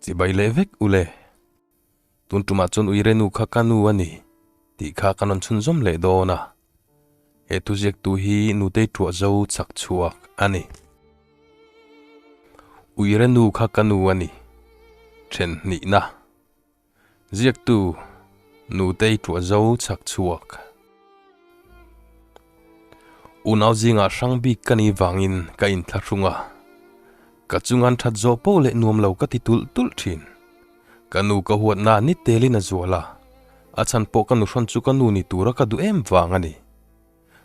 Chibai leh vek ule. Tun tumah chuan uire nu kha ka nu a ni tih kha ka rawn chhunzawm leh dawn a. He thuziaktu hi nutei tuah zo chak chhuak a ni. Uire nu kha ka nu a ni. Then hnihna. Ziaktu nutei tuah zo chak chhuak. Unau zingah hrang bik ka nih vangin ka inthlahrung a, ka chungan that zawh poh leh nuam lo ka ti tulh tulh thin. Ka nu ka huatna ni telin a zual a, a chhan pawh ka nuhrawn chu ka nu ni tura ka duh em vang a ni.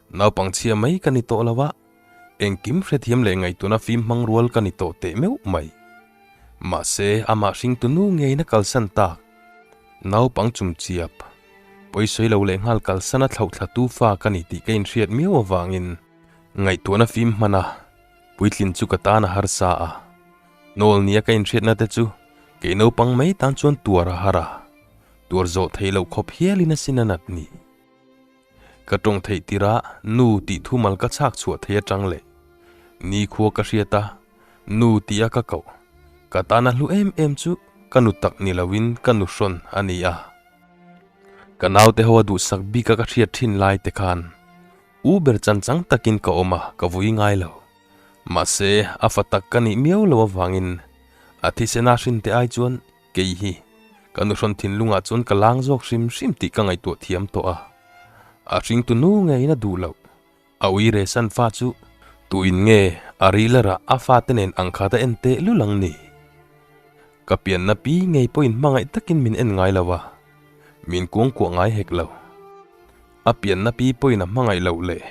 Naupang chhia mai ka ni tawh lo a, engkim hrethiam leh ngaihtuahna fim hmang rual ka ni tawh teh meuh mai. Mahse, amah hringtu nu ngeiin a kalsan tak. Naupang chumchiap, pawisawi lo leh nghal kalsan a thlauhthla tu fa ka ni tih ka inhriat miau avangin ngaihtuahna fim hman a, puitlin chu ka tan a harsa a. Nawl nia ka inhriatna te chu kei naupang mai tan chuan tuar a har a, tuar zawh theih loh khawp hialin a sin a nat ni. Ka tawng theih tirah nu tih thumal ka chhak chhuah thei atang leh nikhua ka hriat a, nu tih a ka koh. Ka tan a hlu em em chu ka nu tak ni loin ka nu hrawn a ni a. Ka naute ho a duhsak bik a ka hriat thin lai te khan u ber chan chang takin ka awm a, ka vui ngai lo. Mahse a fa tak ka nih miau lo avangin a thisena hrin te ai chuan Kei hi ka nuhrawn thinlungah chuan ka lang zawk hrim hrim tih ka ngaihtuah thiam tawh a, a hringtu nu ngeiin a duh loh. A ui re san fa chu tuin nge a rilarah a fate nen ang khat a en teh lul ang ni? Ka pianna pi ngei pawhin hmangaih takin min en ngai lo a, min kuangkuah ngai hek lo. A pianna pi pawhin a hmangaih loh leh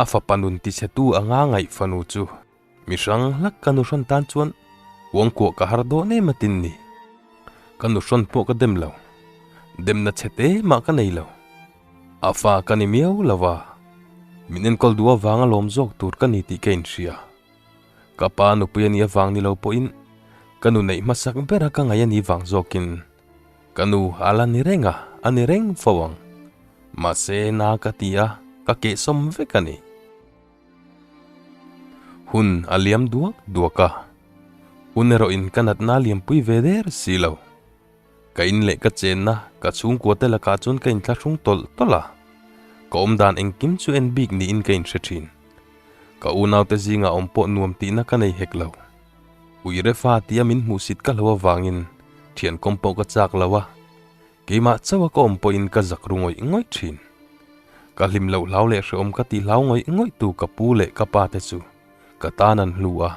a fapa nun tichhetu anga ngaih fanu chu Mi hrang hlak ka nu hrawn tan chuan kuangkuah ka har dawn em atin ni. Ka nu hrawn pawh ka dem lo. Demna chhe te mah ka nei lo. A fa ka ni miau lo va, min enkawl duh avanga lawm zawk tur ka ni tih ka inhria. Ka pa nupui a nih avang ni lo pawhin ka nu neih hmasak bera ka ngaih a nih vang zawkin ka nu a la ni reng a, a ni reng fo ang. Mahse na ka ti a, ka kehsawm vek a ni. Hun a liam duak duak a, hun erawhin ka natna a liampui ve der si lo. Ka in leh ka chenna ka chhungkua te lakah chuan ka inthlahrung tawlh tawlh a, ka awmdan engkim chu en bik niin ka inhre thin. Ka unaute zingah awm pawh nuam tihna ka nei hek lo. Uire fa tia min hmuhsit ka hlo avangin thian kawm pawh ka chak lo a, Keimah chauha ka awm pawhin ka zak ru ngawih ngawih thin. Ka hlim loh hlau leh hrehawm ka tih hlau ngawih ngawih tu ka pu leh ka pa te chu ka tan an hlu a,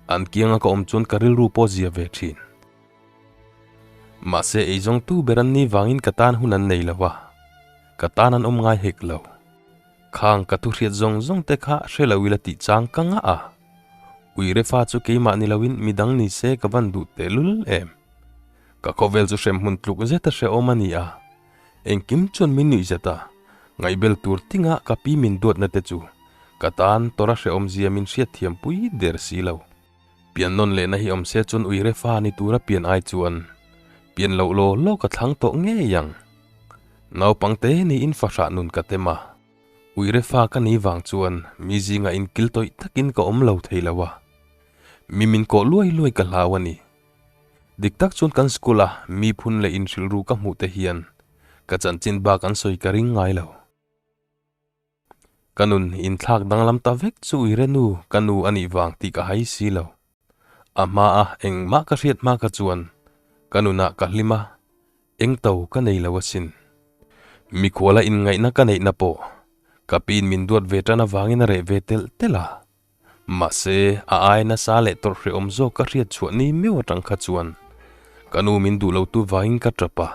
an kianga ka awm chuan ka rilru pawh zia ve thin. Mahse eizawngtu ber an ni vangin ka tan hun an nei lo a, ka tan an awm ngai hek lo. Khang ka thu hriat zawng zawng te kha hre lo ila tih chang ka ngah a, uire fa chu keimah ni loin midang ni se ka van duh tehlul em. Ka khawvel chu hremhmun tluk zeta hrehawm a ni a, engkim chuan min nuih zet a, ngaihbel tur tinga ka pi min duatna te chu ka tan tawrh a hrehawm zia min hriatthiam pui der si lo. Pian nawn lehna hi awm se chuan uire fa ni tura pian ai chuan pian loh law law ka thlang tawh ngei ang. Naupang te niin fahrah nun ka tem a, uire fa ka ni vang chuan mi zingah inkil tawih takin ka awm lo thei lo a, mi min kawh luai luai ka hlau a ni. Dik tak chuan kan school a mi phun leh inhrilh ru ka hmuh te hian ka chanchin bak an sawi ka ring ngai lo. Ka nun inthlak danglam ta vek chu uire nu ka nu a nih vang tih ka hai si lo. A hma a engmah ka hriat hma kha chuan ka nunah ka hlim a, eng to ka nei lo asin. Mikhuala inngaihna ka neihna pawh ka piin min duat ve tan avangin a reh ve telh telh a. Mahse, a ai nasa leh tawrh hrehawm zawk ka hriat chhuah ni miau atang kha chuan ka nu min duh lo tu vangin ka tap a,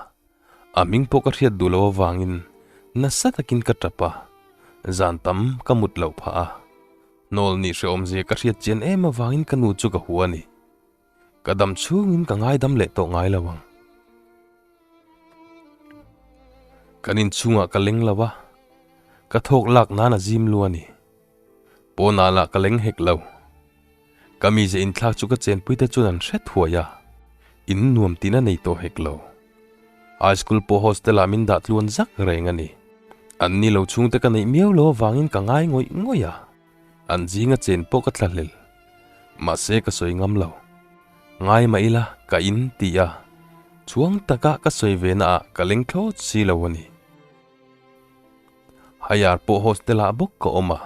a hming pawh ka hriat duh lo avangin nasa takin ka tap a, zan tam ka mut loh phah a. Hnawl nih hrehawm zia ka hriat chian em avangin ka nu chu ka hua a ni. Ka dam chhungin ka ngaidam leh tawh ngai lo ang. Kan inchhungah ka leng lo a, ka thawk lak nan a zim lu a ni. Pawnah lah ka leng hek lo. Ka mize inthlak chu ka chenpui te chuan an hre thuai a, in nuam tina nei tawh hek lo. High school pawh hostel ah min dah tluan zak reng a ni. An ni lo chhungte ka neih miau lo avangin ka ngai ngawih ngawih a, an zinga chen pawh ka thlahlel. Mahse ka sawi ngam lo. Ngai mah ila ka in ti a, chhuang taka ka sawi ve naah ka leng thlawt si lo a ni. Haiar pawh hostel ah bawk ka awm a,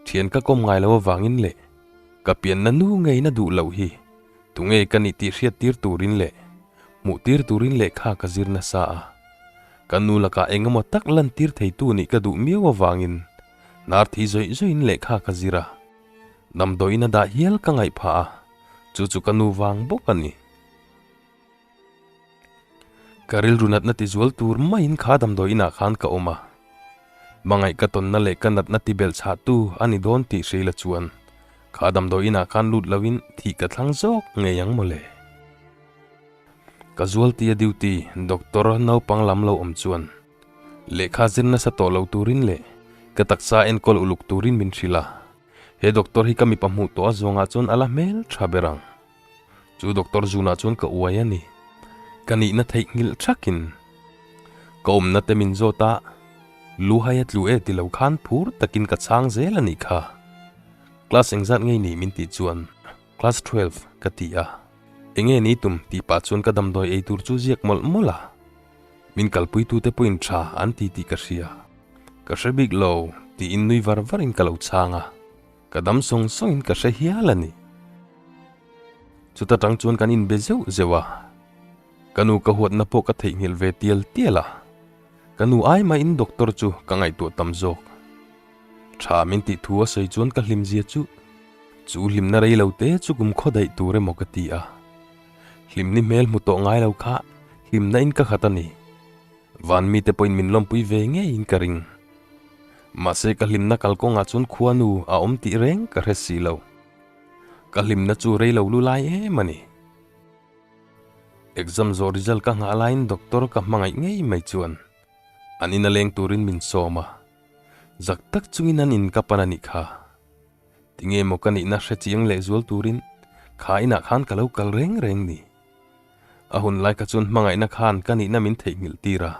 thian ka kawm ngai lo avangin leh ka pianna nu ngeina duh loh hi tunge ka nih tih hriat tir turin leh hmuh tir turin lehkha ka zir nasa a, ka nu lakah eng emaw tak lan tir theitu nih ka duh miau avangin hnar thi zawih zawihin lehkha ka zir a, damdawiin a dah hial ka ngaih phah a, chu chu ka nu vang bawk a ni. Ka rilru natna ti zual tur maiin kha damdawi inah khan ka awm a. Hmangaih ka tawnna leh ka natna ti belh chhahtu a ni dawn tih hreila chuan kha damdawi inah khan lut loin thih ka thlang zawk ngei ang mawle. Ka zualtia duty doctor naupang lam lo awm chuan lehkha zir nasa tawh lo turin leh ka taksa enkawl uluk turin min hrilh a. He doctor hi ka mipa hmuh tawh a zawngah chuan a la hmel tha ber ang. Chu doctor zunah chuan ka uai a ni. Ka nihna theihnghilh thakin ka awmna te min zawt a, lu hai a tlu e ti lo khan phur takin ka chhang zel a nih kha. Class engzat ngei ni min tih chuan class 12 ka ti a. Enge ni tum tih pah chuan ka damdawi ei tur chu ziak mawlh mawlh a. Min kalpuitute pawhin tha an ti tih ka hria. Ka hre bik lo tiin nui var varin ka lo chhang a. Ka dam sawng sawngin ka hre hial a ni. Chuta tang chuan kan inbe zeuh zeuh a, ka nu ka huatna pawh ka theihnghilh ve tial tial a, ka nu ai mahin doctor chu ka ngaihtuah tam zawk. Tha min tih thu a sawi chuan ka hlimzia chu, chu hlimna rei lo te chu kum khaw daih tur emaw ka ti a. Hlimni hmel hmu tawh ngai lo kha hlimna in ka khat a ni. Van mite pawhin min lawmpui ve ngeiin ka ring. Mahse ka hlimna kalkawngah chuan khuanu a awm tih reng ka hre si lo. Ka hlimna chu rei lo lu lai em a ni. Exam zawh result ka nghah laiin doctor ka hmangaih ngei mai chuan an ina leng turin min sawm a, zak tak chungin an in ka pan a nih kha. Tinge maw ka nihna hre chiang leh zual turin kha inah khan ka lo kal reng reng ni. A hun lai kha chuan hmangaihna khan ka nihna min theihnghilh tir a,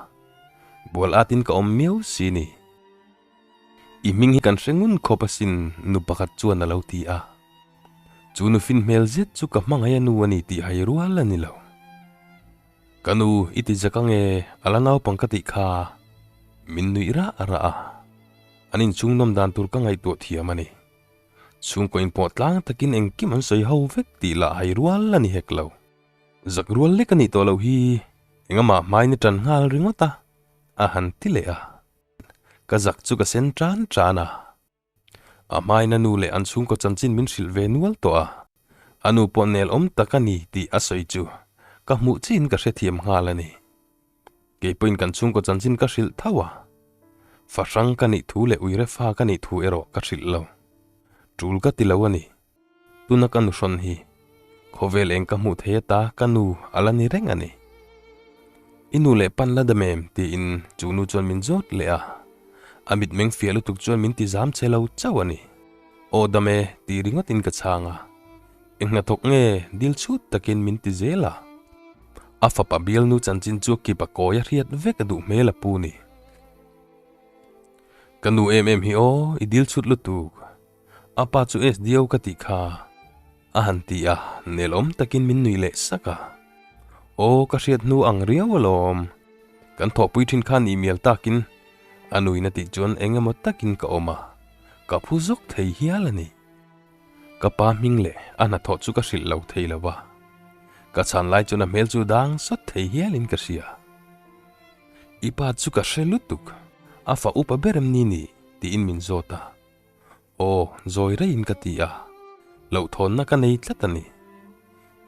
bual atin ka awm miau si ni. I hming hi kan hre ngun khawp asin nu pakhat chuan a lo ti a. Chu nu fin hmel zet chu ka hmangaih a nu a ni tih hai rual a ni lo. Ka nu i ti zak ange a la naupang ka tih kha min nuih rah rah a, an inchhung nawm dan tur ka ngaihtuah thiam a ni. Chhungkaw inpawh tlang takin engkim an sawi ho vek tih lah hai rual a ni hek lo. Zak rual lek a nih tawh loh hi engamah hmain i tan nghal ringawt a, a han ti leh a. Ka zak chu ka sen tan tan a. A hmain a nu leh an chhungkaw chanchin min hrilh ve nual tawh a. A nu pawh nel awm tak a ni tih a sawi chu ka hmuh chiin ka hrethiam nghal a ni. Kei pawhin kan chhungkaw chanchin ka hrilh tho a, fa hrang ka nih thu leh uire fa ka nih thu erawh ka hrilh lo. Tul ka ti lo a ni. Tuna ka nu hrawn hi khawvel eng ka hmuh thei ata ka nu a la ni reng a ni. I nu leh pan la dam em? tiin chu nu chuan min zawt leh a. A mitmeng fiah lutuk chuan min ti zam che lo chauh a ni. Aw dam e ti ringawtin ka chhang a. Eng hnathawk nge dil chhut takin min ti zel a. A fapa bialnu chanchin chu kipa kawi a hriat vek a duh hmel a pu ni. Ka nu em em hi aw, i dil chhut lutuk. A pa chu SDO ka tih kha a han ti a, nelawm takin min nuih leh sak a. Aw ka hriat hnu ang riau alawm. Kan thawhpui thin khan i mial takin a nuin a tih chuan eng emaw takin ka awm a, ka phu zawk thei hial a ni. Ka pa hming leh a hnathawh chu ka hrilh lo thei lo va, ka chhan lai chuan a hmel chu dang sawt thei hialin ka hria. I pa chu ka hre lutuk, a fa upa ber em ni ni? tiin min zawt a. Aw, zawi reiin ka ti a, hlauhthawnna ka nei tlat a ni.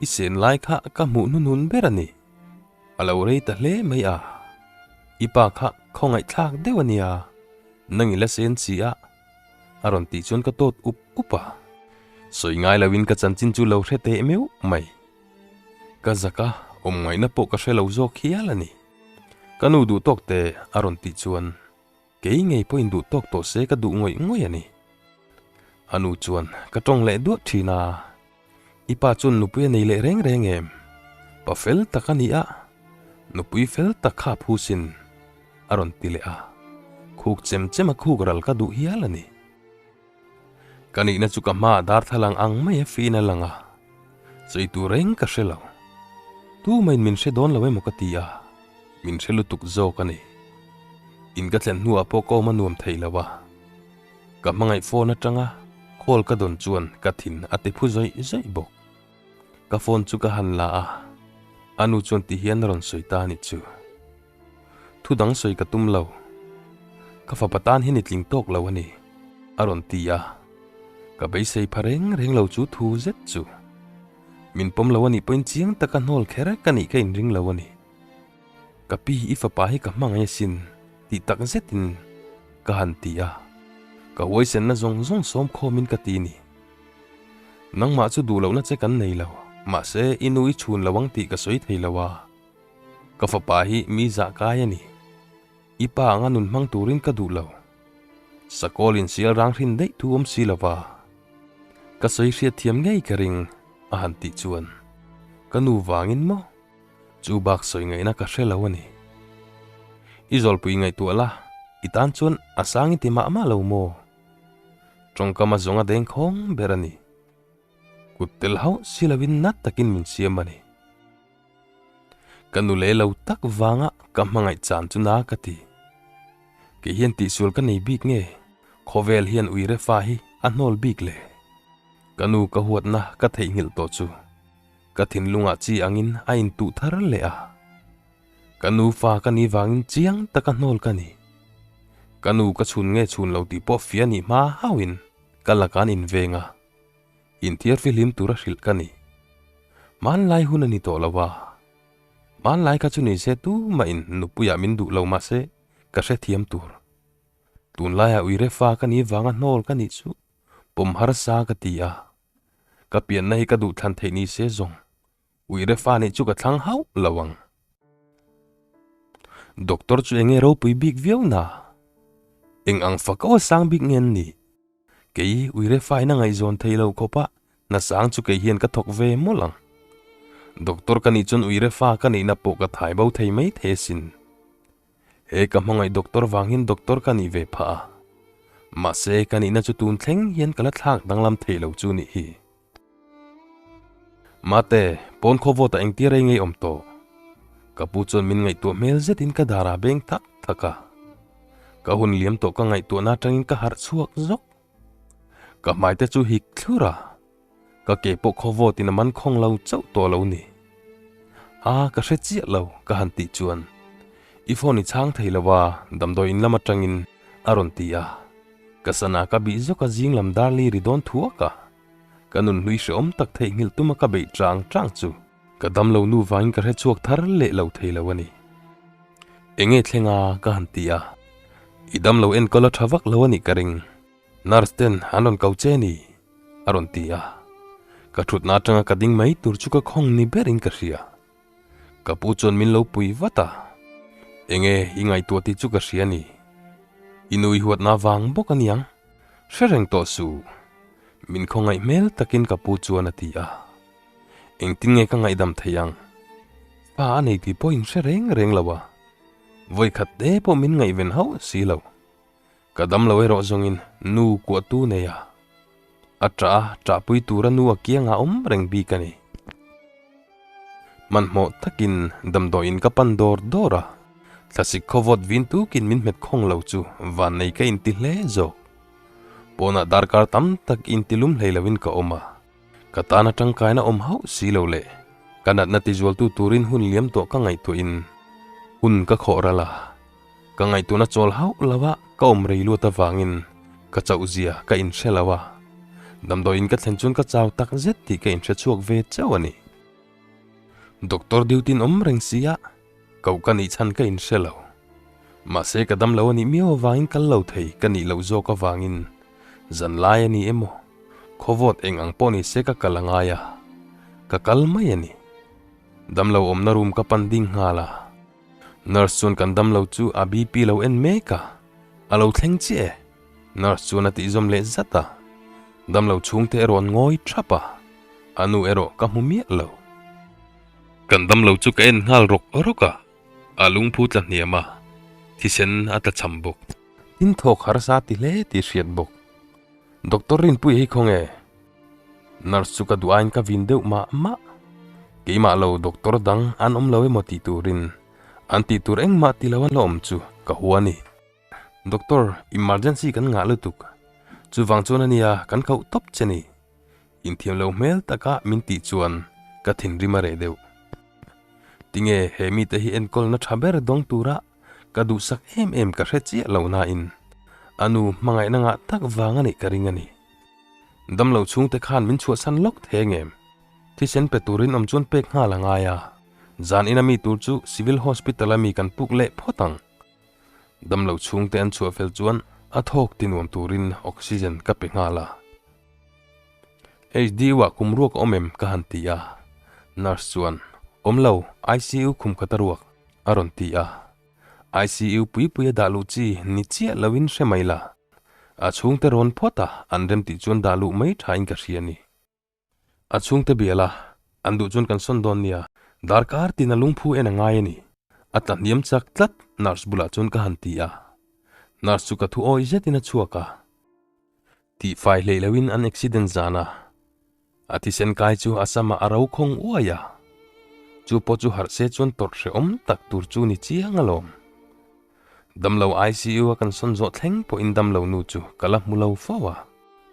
I sen lai kha ka hmuh hnuhnun ber a ni. A lo rei ta hle mai a, i pa kha khawngaihthlak deuh a nia, nang i la sen chi a, a rawn tih chuan ka tawt up up a. Sawi ngai loin ka chanchin chu lo hre teh meuh mai. Ka zak a, awm ngaihna pawh ka hre lo zawk hial a ni. Ka nu duh tawk teh a rawn tih chuan kei ngei pawhin duh tawk tawh se ka duh ngawih ngawih a ni. A nu chuan ka tawng leh duah thin a, I pa chuan nupui a nei leh reng reng em? Pa fel tak a ni a, nupui fel tak kha a phu sin, a rawn ti leh a, khuk chem chem a khuk ral ka duh hial a ni. Ka nihna chu ka hmaah darthlalang ang mai a fiin a lang a. Sawi tur reng ka hre lo. Tumahin min hre dawn lo emaw ka ti a, min hre lutuk zawk a ni. In ka thlen hnuah pawh ka awm a nuam thei lo a. Ka hmangaih phone atanga call ka dawn chuan ka thin a ti phu zawih zawih bawk. Ka phone chu ka han la a, a nu chuan ti hian a rawn sawi ta a nih chu. Thu dang sawi ka tum lo. Ka fapa tan hian i tling tawk lo a ni, a rawn ti a. Ka beisei pha reng reng lo chu thu zet chu. Min pawm lo a nih pawhin chiang taka hnawl kher ka nih ka inring lo a ni. Ka pi i fapa hi ka hmangaih asin tih tak zetin ka han ti a. Ka huaisenna zawng zawng sawm khawmin ka ti ni. Nangmah chu duh lohna che kan nei lo, mahse i nu i chhun lo ang tih ka sawi thei lo a. Ka fapa hi mi zah kai a ni. I pa anga nun hmang turin ka duh lo. Sakawl in sial rang hrin daih thu awm si lova. Ka sawi hriat thiam ngei ka ring a han tih chuan ka nu vangin maw chu bak sawi ngaihna ka hre lo a ni. I zawlpui ngaihtuah la, i tan chuan a sang i ti mah mah lo maw? Tawngkam a zawng a deng khawng ber a ni. Kut tel hauh si lovin na takin min siam a ni. Ka nu leh lo tak vanga ka hmangaih chan chu na ka ti. Kei hian tihsual ka nei bik nge? Khawvel hian uire fa hi a hnawl bik le. Ka nu ka huatna ka theihnghilh tawh chu ka thinlungah chi angin a intuh thar leh a. Ka nu fa ka nih vangin chiang taka hnawl ka ni. Ka nu ka chhun nge chhun lo tih pawh fia nih hma hauhin ka laka'n inveng a. Inthiar fihlim tura hrilh ka ni. Hmanlai hun a ni tawh lo a. Hmanlai kha chu ni se tumahin nupuiah min duh lo mahse ka hrethiam tur. Tunlaiah uire fa ka nih vanga hnawl ka nih chu pawm harsa ka ti a. Ka pianna hi ka duhthlan theih ni se zawng Uire fa nih chu ka thlang hauh lo ang. Doctor chu enge ropui bik viau na? Eng ang fak aw sang bik nge an nih? Kei uire fa in a ngaihzawn thei lo khawp a, hna sang chu kei hian ka thawk ve mawlh ang. Doctor ka nih chuan uire fa ka nihna pawh ka thai bo thei mai thei asin. He ka hmangaih doctor vang hian doctor ka nih ve phah a. Mahse ka nihna chu tun thleng hian ka la thlak danglam thei lo chu nih hi. Mate, pawn khaw vawt ah engtir ei ngei awm tawh? Ka pu chuan min ngaihtuah hmel zetin ka dar ah beng thak thak a. Ka hun liam tawh ka ngaihtuahna atangin ka harh chhuak zawk. Ka hmai te chu hik thlur a, ka ke pawh khaw vawt in a man khawng lo chauh tawh lo ni. A, ka hre chiah lo ka han tih chuan i phone i chhang thei lo a, damdawi in lam atangin a rawn ti a. Ka sana ka bih zawk a zing lam dar li ri dawn thuak a. Ka nun hlui hreawm tak theihnghilh tuma ka beih chang chang chu ka damlo nu vangin ka hre chhuak thar leh lo thei lo a ni. Enge thleng a ka han ti a, I damlo enkawl a tha vak lo a nih ka ring, nurse ten an rawn ko che ni a rawn ti a. Ka thutna atanga ka ding mai tur chu ka khawng ni berin ka hria. Ka pu chuan min lo pui vat a, Enge i ngaihtuah tih chu ka hria ni. I nui huatna vang bawk a niang, hre reng tawh suh. Min khawngaih hmel takin ka pu chuan a ti a. Engtin nge ka ngaihdam thei ang? Pa a nei tih pawh in hre reng reng lo a, vawikhat te pawh min ngaihven hauh si lo. Ka dam lo erawh zawngin nu kuahtu nei a, a ṭah a ṭahpui tura nu a kiangah awm reng bik a ni. Hmanhmawh takin damdawiin ka pan dawr dawr a, thlasik khawvawt vin tukin min hmet khawng lo chu vannei ka inti hle zawk. Pawnah darkar tam tak intilum hlei loin ka awm a, ka tana tangkaina awm hauh si lo leh ka natna tizualtu turin hun liam tawh ka ngaihtuahin hun ka khawh ral a, ka ngaihtuahna chawl hauh lo a ka awm rei luat avangin ka chauh zia ka inhre lo a, damdawiin ka thlen chuan ka chau tak zet tih ka inhre chhuak ve chauh a ni. Doctor duty in awm reng si a, koh ka nih chhan ka inhre lo. Mahse ka dam lo a nih miau avangin kal lo thei ka nih loh zawk avangin zan lai a ni emaw, khawvawt eng ang pawh ni se ka kal a ngai a, ka kal mai a ni. Dam lo awmna room ka pan ding nghal a, nurse chuan kan dam lo chu a BP lo en mek a, a lo thleng chiah e, nurse chuan a tihzawm leh zat a, dam lo chhungte erawh an ngawi thap a. A nu erawh ka hmu miah lo. Kan damlo chu ka en nghal rawk rawk a, a lungphu tla hniam a, thisen a tla cham bawk. Tin thawk harsa ti hle tih hriat bawk. Doctor Rinpuia hi khawnge? Nurse chu ka duh aiin ka vin deuh mah mah. Keimah lo doctor dang an awm lo emaw tih turin an tih tur engmah ti lo an la awm chu ka hua a ni. Doctor, emergency kan ngah lutuk. Chuvang chuan ania kan koh tawp che ni. Inthiam lo hmel taka min tih chuan ka thinrim a reh deuh. Tinge he mite hi enkawlna tha ber dawng tura ka duhsak em em ka hre chiah lo nain a nu hmangaihna ngah tak vang a nih ka ring a ni. Damlo chhungte khan min chhuahsan lawk thei ngem? Thisen pe turin awm chuan pek nghal a ngai a, zan ina mi tur chu Civil Hospital a mi kan puk leh phawt ang. Damlo chhungte an chhuah fel chuan a thawk ti nuam turin oxygen ka pe nghal a. HDU ah kum ruak a awm em ka han ti a, nurse chuan, Awm lo, ICU khum khat a ruak, a rawn ti a. ICU pui pui a dah luh chi ni chiah loin hre mai la. A chhungte rawn phawt a, an rem tih chuan dah luh mai thain ka hria a ni. A chhungte bial a, an duh chuan kan sawn dawn nia, darkar tin a lungphu en a ngai a ni. A tla hniam chak tlat, nurse bulah chuan ka han ti a. Nurse chu ka thu awih zetin a chhuak a. Tihfai hleih loin an accident zan a, a thisen kai chu a samah a ro khawng uai a. Chu pawh chu harh se chuan tawrh hrehawm tak tur chu ni chiang alawm. Damlo ICU a kan sawn zawh thleng pawhin damlo nu chu ka la hmu lo fo a,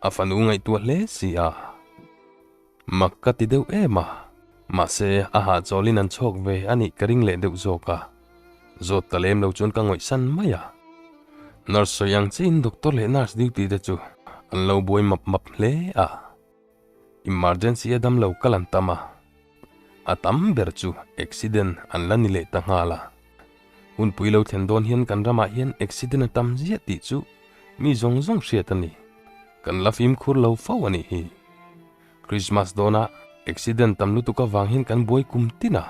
a fanu ngaihtuah hle si a. Mak ka ti deuh em a, mahse a hahchawlin an chhawk ve a nih ka ring leh deuh zawk a, zawt ta lem lo chuan ka ngawihsan mai a. Nurse sawi ang chiin doctor leh nurse duty te chu an lo buai map map hle a. Emergency a damlo kal an tam a, a tam ber chu accident an la ni leh ta nghal a. Hunpui lo thlen dawn hian kan ramah hian accident a tam ziah tih chu mi zawng zawng hriat a ni. Kan la fimkhur lo fo a nih hi. Christmas dawnah accident tam lutuk avang hian kan buai kum tin a,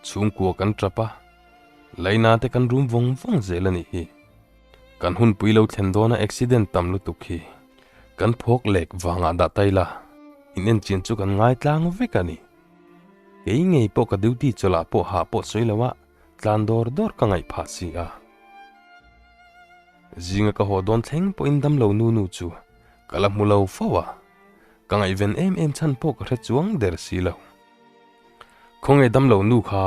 chhungkua kan tap a, laina te kan rum vawng vawng zel a nih hi. Kan hunpui lo thlen dawna accident tam lutuk hi kan phawk lek vangah dah ta ila, in enchian chu kan ngai tlang vek a ni. Kei ngei pawh ka duty chawlh ah pawh hah pawh sawi lo a, tlan dawr dawr ka ngaih phah si a. Zinga ka haw dawn thleng pawhin damlo nu nu chu ka la hmu lo fo a, ka ngaihven em em chhan pawh ka hre chuang der si lo. Khawnge damlo nu kha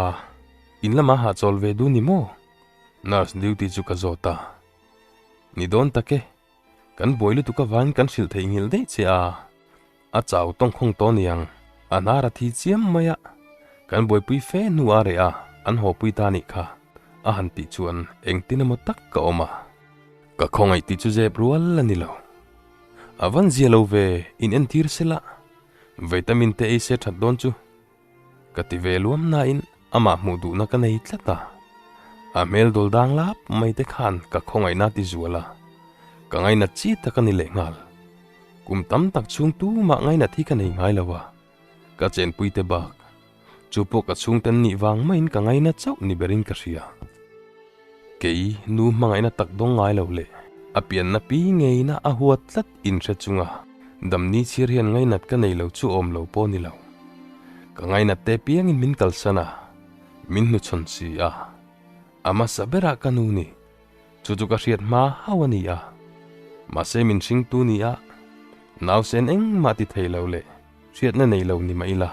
in lamah hahchawl ve duh ni maw? Nurse duty chu ka zawt a, Ni dawn tak e, kan buai lutuk avangin kan hrilh theih nghilh daih che a, a chau tawngkhawng tawh niang, a hnar a thi chiam mai a, kan buaipui fe hnu a reh a, an hawpui ta nih kha, a han tih chuan engtin emaw tak ka awm a, ka khawngaih tih chu zep rual a ni lo. A van zia lo ve, in entir sela, vitamin te ei se that dawn chu. Ka ti ve luam nain amah hmuh duhna ka nei tlat a, a hmel dawl dang lap mai te khan ka khawngaihna ti zual a, ka ngainat chi tak a ni lehnghal. Kum tam tak chhung tumah ngainat hi ka nei ngai lo a, ka chenpui te bak, chu pawh ka chhungten nih vang maiin ka ngaina chauh ni berin ka hria. Kei nu hmangaihna tak dawng ngai lo leh a pianna pi ngeina a huat tlat inhre chunga damni chhir hian ngainat ka nei lo chu awm lo pawh ni lo. Ka ngainat te piangin min kalsan a, min hnuchhawn si a. A hmasa berah ka nu ni, chu chu ka hriat hma hauh a ni a. Mahse min hringtu ni a, nausen engmah ti thei lo leh hriatna nei lo ni mah ila.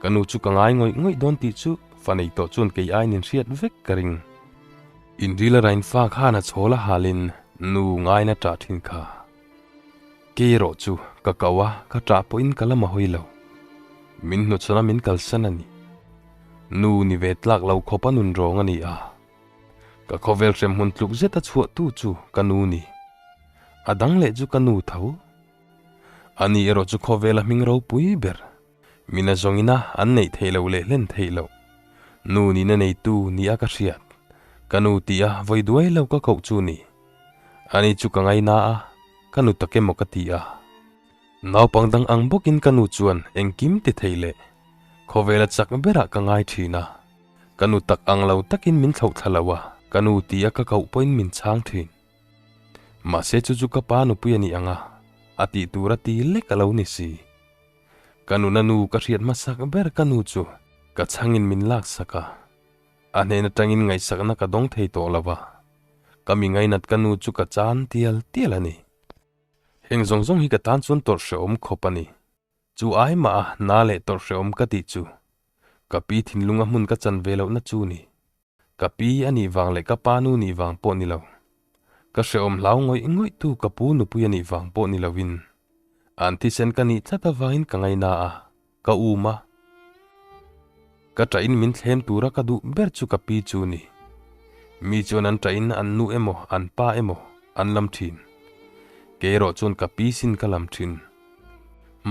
Ka nu chu ka ngai ngawih ngawih dawn tih chu fa nei tawh chuan kei aiin in hriat vek ka ring. Inril a rain fa khan a chhawl a halin nu ngaina ṭah ṭhin kha. Kei erawh chu ka kau a, ka ṭah pawhin ka la mahawi lo. Min hnuchhawn a min kalsan a ni. Nu ni ve tlak lo khawp a nun rawng a ni a. Ka khawvel hremhmun tluk zet a chhuahtu chu ka nu ni. A dang leh chu ka nu tho. Ani erawh chu khawvela hming ropui ber. Mina zawngina an neih theih loh leh hlen theih loh. Nu nihna neitu nia ka hriat. Ka nu tia vawi duai lo ka koh chu ni. Ani chu ka ngaina a, ka nu tak emaw ka ti a. Naupang dang ang bawkin ka nu chuan engkim ti thei leh khawvela chak berah ka ngai thin a. Ka nu tak ang lo takin min thlauh thla lo a, ka nu tia ka koh pawhin min chhang thin. Mahse chu chu ka pa nupui a nih ang a, a tih tur a ti lek a lo ni si. Ka nuna nu ka hriat hmasak ber ka nu chu ka chhangin min laksak a, a hnen atangin ngaihsakna ka dawng thei tawh lo va, ka mi ngainat ka nu chu ka chan tial tial a ni. Heng zawng zawng hi ka tan chuan tawrh hrehawm khawp a ni. Chu ai mah a na leh tawrh hrehawm ka tih chu ka pi thinlunga hmun ka chan ve lohna chu ni. Ka pi a nih vang leh ka pa nu nih vang pawh ni lo. Ka hrehawm hlau ngawih ngawih tu ka pu nupui a nih vang pawh ni loin an thisen ka nih tlat avangin ka ngaina a, ka um a. Ka ṭahin min thlem tura ka duh ber chu ka pi chu ni. Mi chuan an ṭahin an nu emaw an pa emaw an lam ṭhin. Kei erawh chuan ka pi sin ka lam ṭhin.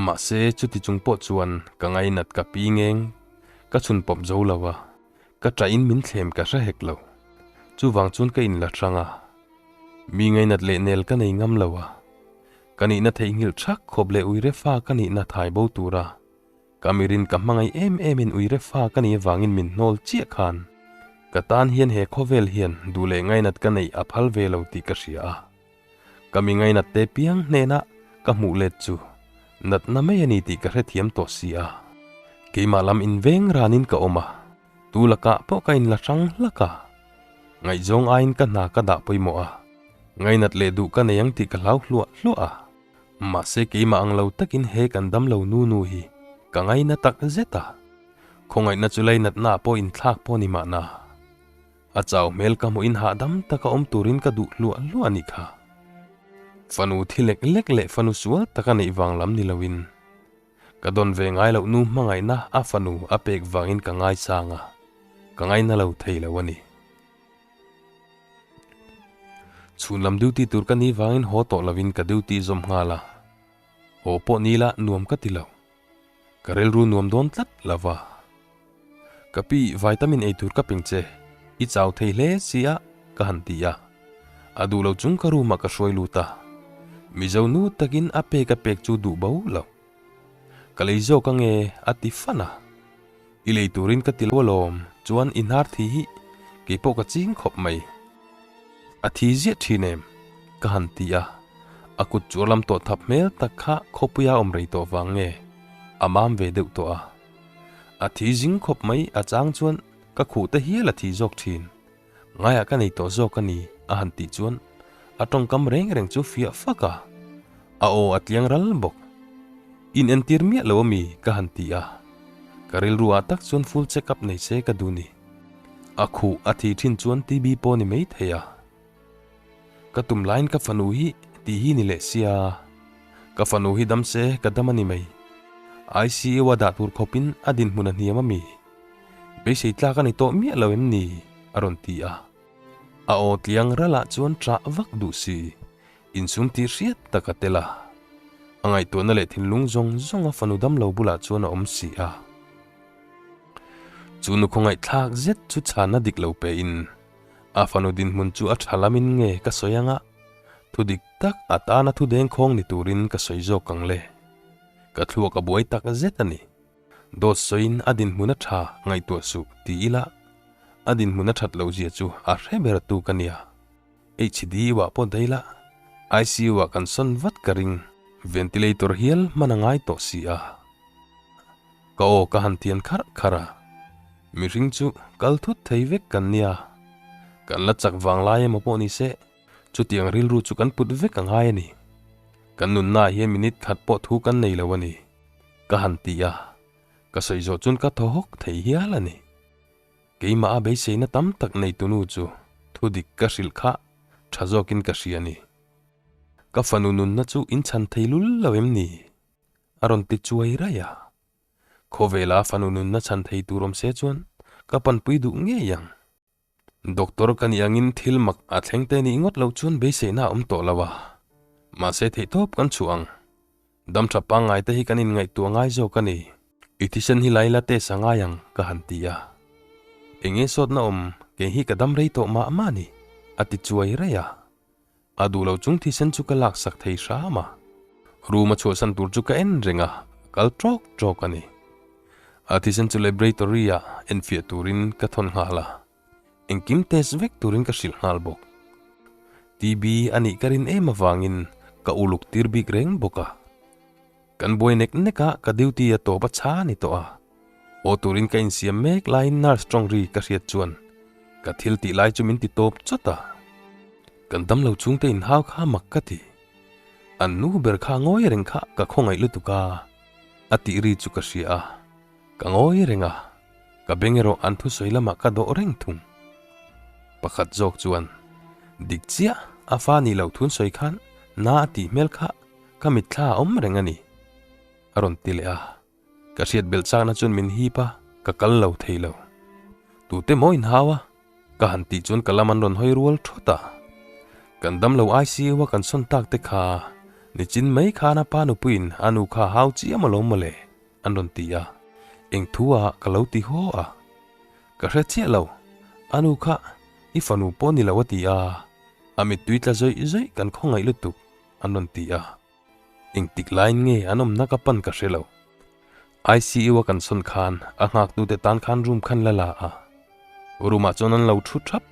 Mahse chuti chung pawh chuan ka ngainat ka pi ngeng ka chhun pawp zo lo a. Ka ṭahin min thlem ka hre hek lo. Chuvang chuan ka inla hrang a. Mi ngainat leh nel ka nei ngam lo a. Ka nihna theihnghilh ṭhak khawp leh uire fa ka nihna thai bo tura ka mirin ka hmangaih em emin uire fa ka nih avangin min hnawl chiah khan ka tan hian he khawvel hian duh leh ngainat ka neih a phal ve lo tih ka hria a. Ka mi ngainat te piang hnenah ka hmuh let chu natna mai a ni tih ka hrethiam tawh si a. Keimah lam inveng ranin ka awm a, tu lakah pawh ka inla hrang hlak a. Ngaihzawng aiin ka hna ka dah pawimawh a, ngainat leh duh ka nei ang tih ka hlau hluah hluah a. Mahse keimah ang lo takin he kan damlo nu nu hi ka ngaina tak zet a, khawngaihna chu lainatna pawh inthlak pawh ni mahna. A chau hmel ka hmuh in hahdam taka awm turin ka duh hluah hluah a nih kha. Fanu thi lek lek leh fanu sual taka neih vang lam ni loin ka dawn ve ngai loh nu hmangaihna a fanu a pek vangin ka ngaisang a, ka ngaina lo thei lo a ni. Chhun lam duty tur ka nih vangin haw tawh loin ka duty zawm nghal a, haw pawh ni la nuam ka ti lo. Ka rilru nuam dawn tlat lo va. Ka pi vitamin ei tur ka peng che, i chau thei hle si a, ka han ti a. A duh lo chung ka room ah ka hruai lut a. Mizo nu takin a pek a pek chu duh bo lo. Ka lei zawk ange a ti fan a. I lei turin ka ti lo alawm, chuan i hnar thi hi keipawh ka ching khawp mai. A thi ziah thin em? Ka han ti a, a kut chu a lam tawh thap hmel tak kha khawpuia awm rei tawh vang nge a mam ve deuh tawh a. A thi zing khawp mai a chang chuan ka khuh te hial a thi zawk thin. Ngaiah ka nei tawh zawk a ni a han tih chuan a tawngkam reng reng chu fiah fak a, a aw a tliang ral bawk. In entir miah lo ami ka han ti a, ka rilru ah tak chuan full check up nei se ka duh ni. A khuh a thi thin chuan TB pawh ni mai thei a. Ka tum laiin ka fanu hi tih hi ni leh sia. Ka fanu hi dam se ka dam a ni mai. ICU a dah tur khawpin a dinhmun a hniam ami. Beisei tlak a ni tawh miah lo em ni? a rawn ti a. A aw tliang ralah chuan ṭah vak duh si. Insum tih hriat tak a tel a. A ngaihtuahna leh thinlung zawng zawng a fanu damlo bulah chuan a awm si a. Chu nu khawngaihthlak zet chu chhanna dik lo pe in a fanu dinhmun chu a tha lamin nge ka sawi anga thu dik tak a tana thu dengkhawng ni turin ka sawi zawk ang le. Ka thluak a buai tak zet a ni. Dawt sawiin a dinhmun a tha ngaihtuah suh ti ila a dinhmun a that loh zia chu a hre ber tu ka nia. HDU ah pawh daih la, ICU ah kan sawn vat ka ring. Ventilator hial hman a ngai tawh si a. Ka aw ka han tian kharh kharh a, mihring chu kal thut thei vek kan nia. Kan la chak vang lai emaw pawh ni se, chutiang rilru chu kan put vek a ngai a ni. Kan nunna ah hian minute khat pawh thu kan nei lo a ni, ka han ti a, ka sawi zawh chuan ka thaw hawk thei hial a ni. Keimah a beiseina tam tak neitunu chu thu dik ka hrilh kha tha zawkin ka hria a ni. Ka fanu nunna chu in chhan thei lul lo em ni? A rawn ti chuai raih a. Khawvela fanu nunna chhan thei tur awm se chuan ka panpui duh ngei ang. Doctor ka nih angin thil mak a thleng te nih ngawt loh chuan beiseina a awm tawh lo a. Mahse theihtawp kan chhuah ang. Dam tha pangngai te hi kan inngaihtuah ngai zawk a ni. I thisen hi lai la test a ngai ang ka han ti a. Enge sawtna awm kei hi ka dam rei tawh mah mah a ni, a ti chuai raih a. A duh lo chung thisen chu ka laksak thei hram a. Room a chhuahsan tur chu ka en reng a, a kal tawk tawk a ni. A thisen chu laboratory ah enfiah turin ka thawn nghal a. Engkim test vek turin ka hrilh nghal bawk. TB a nih ka rin em avangin ka uluk tir bik reng bawk a. Kan buai nek nek a, ka duty a tawp a chha a ni tawh a. Haw turin ka insiam mek laiin nurse tawng ri ka hriat chuan ka thil tih lai chu min ti tawp chawt a. Kan damlo chhungte inhau kha mak ka ti. An nu ber kha ngawi reng kha ka khawngaih lutuk a. A tih ri chu ka hria a, ka ngawi reng a, ka beng erawh an thusawi lamah ka dawh reng thung. Pakhat zawk chuan, Dik chiah, a fa nih loh thun sawi khan na a tih hmel kha ka mitthla a awm reng a ni, a rawn ti leh a. Ka hriat belh chakna chuan min hip a, ka kal lo thei lo. Tute maw inhau a? Ka han tih chuan ka lam an rawn hawi rual thawt a. Kan damlo ICU a kan sawn tak te kha nichin mai khan a pa nupuiin a nu kha hau chiam alawm mawle an rawn ti a. Eng thu ah ka lo ti haw a. Ka hre chiah lo, a nu kha i fanu pawh ni lo a ti a, a mittui tla zawih zawih kan khawngaih lutuk an rawn ti a. Engtik laiin nge an awmna ka pan ka hre lo. ICU a kan sawn khan a nghaktute tan khan room khan la la a. Room ah chuan an lo thu thap.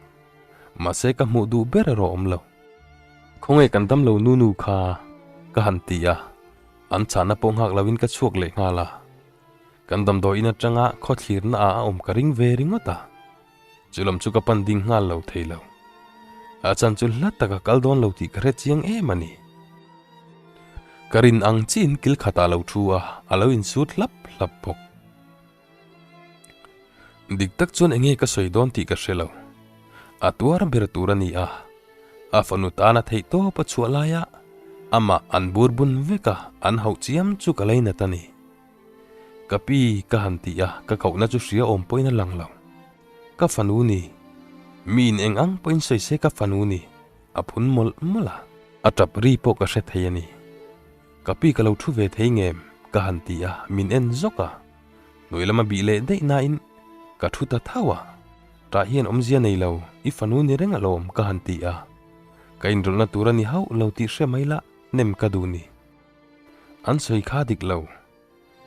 Mahse ka hmuh duh ber erawh awm lo. Khawnge kan dam lo nu nu kha ka han ti a, an chahna pawh nghak loin ka chhuak leh nghal a. Kan damdawiin atanga khawthlirna ah a awm ka ring ve ringawt a. Chu lam chu ka pan ding nghal lo thei lo. A chan chu hla taka kal dawn lo tih ka hre chiang em a ni. Ka rin ang chiin kil khatah lo thu a, a lo insut hlap hlap bawk. Dik tak chuan enge ka sawi dawn tih ka hre lo. A tuar ber tur a ni a, a fanu tana theih tawp a chhuah laia amah an bur bun vek a, an hauh chiam chu ka lainat a ni. Ka pi ka han ti a, ka kohna chu hria awm pawhin a lang lo. Ka fanu ni. Mi in eng ang pawhin sawi se ka fanu ni. A phun mawlh mawlh a. A tap ri pawh ka hre thei a ni. Ka pi ka lo thu ve thei ngem? Ka han ti a, min en zawk a. Hnuai lama bih leh daih nain ka thu ta thau a. Tah hian awmzia nei lo, i fanu ni reng alawm ka han ti a. Ka inrawlhna tur a ni hauh lo tih hre mai la, nem ka duh ni. An sawi kha dik lo.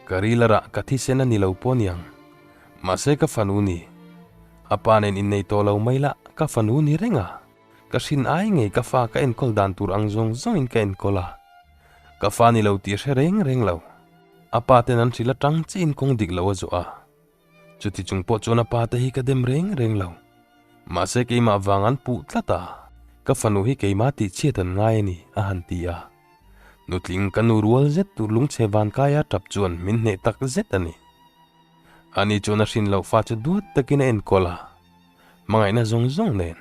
Ka ril a rah ka thisen a ni lo pawh niang. Mahse ka fanu ni. A pa nen innei tawh lo mai la, ka fanu ni reng a. Ka hrin ai ngei ka fa ka enkawl dan tur ang zawng zawngin ka enkawl a. Ka fa ni lo tih hre reng reng lo. A pa ten an hrilh atang chiin kawng dik lo a zawh a. Chuti chung pawh chuan a pa te hi ka dem reng reng lo. Mahse keimah vang an puh tlat a, ka fanu hi keimah tih chhiat an ngai a ni, a han ti a. Nutling ka nu rual zet tur lungchhe vankaia tap chuan min hneh tak zet a ni. Ani chuan a hrin loh fa chu duat takin a enkawl a, hmangaihna zawng zawng nen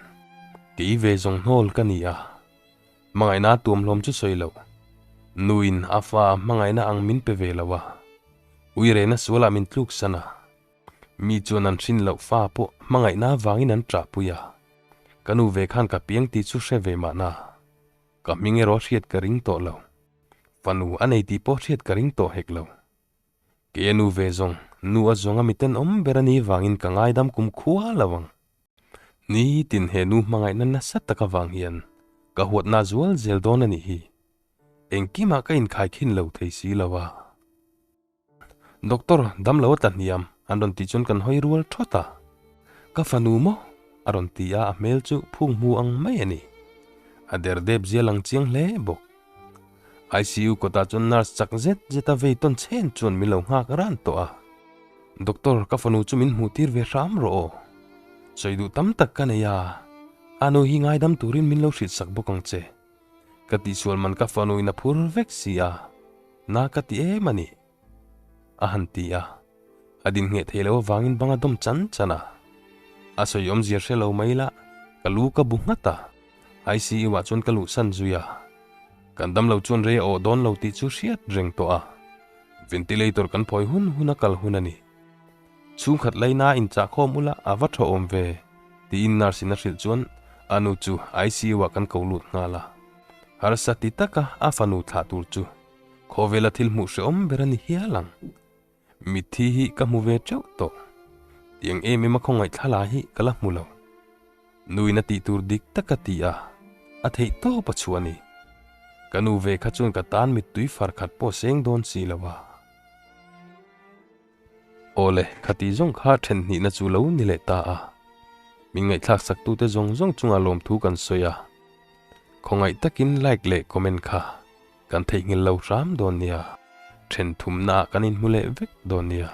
kei ve zawng hnawl ka ni a, hmangaihna a tuamhlawm chu sawi loh. Nuin a fa a hmangaihna ang min pe ve lo a, uirehna sualah min tluksan a, mi chuan an hrin loh fa pawh hmangaihna avangin an ṭahpui a, ka nu ve khan ka piang tih chu hre ve mahna. Ka hming erawh hriat ka ring tawh lo. Fanu a nei tih pawh hriat ka ring tawh hek lo. Kei a nu ve zawng, nu a zawng a miten awm ber a nih vangin ka ngaidam kum khua lo ang. Nitin he nu hmangaihna nasa tak avang hian ka huatna zual zel dawn a nih hi. Engkimah ka inkhaikhin lo thei si lo a. Doctor, damlo a tla hniam, an rawn tih chuan kan hawi rual thawt a. Ka fanu maw? a rawn ti a, a hmel chu phung hmu ang mai a ni. A der dep zia lang chiang hle bawk. ICU kawtah chuan nurse chak zet zet a vei tawn chhen chuan min lo nghak ran tawh a. Doctor, ka fanu chu min hmuh tir ve hram rawh aw. Sawi duh tam tak ka nei a, a nu hi ngaidam turin min lo hrilh sak bawk ang che. Ka tihsual man ka fanu in a phur vek si a. Na ka ti em a ni, a han ti a. A din ngheh thei lo avangin bang a dawm chan chan a. A sawi awmzia hre lo mai la, ka lu ka bu nghat a. ICU ah chuan ka luhsan zui a. Kan damlo chuan rei a awh dawn lo tih chu hriat reng tawh a. Ventilator kan phawi hun hun a kal hun a ni. Chhungkhat laina inchahkhawm ula a va tha awm ve, tiin nurse in a hrilh chuan a nu chu ICU ah kan ko lut nghal a. Harsa ti taka a fanu thlah tur chu khawvela thil hmuh hrehawm ber a ni hial ang. Mitthi hi ka hmu ve teuh tawh. Tiang em em a khawngaih thla hi ka la hmu lo. Nuin a tih tur dik taka ti a, a theih tawp a chhuah a ni. Ka nu ve kha chuan ka tan mittui far khat pawh seng dawn si lo a. Awle, khati zawng kha then hnihna chu lo ni leh ta a. Min ngaihthlak saktute zawng zawng chungah lawmthu kan sawi a. Khawngaih takin like leh comment kha kan theihnghilh lo hram dawn nia. Then thumnaah kan inhmu leh vek dawn nia.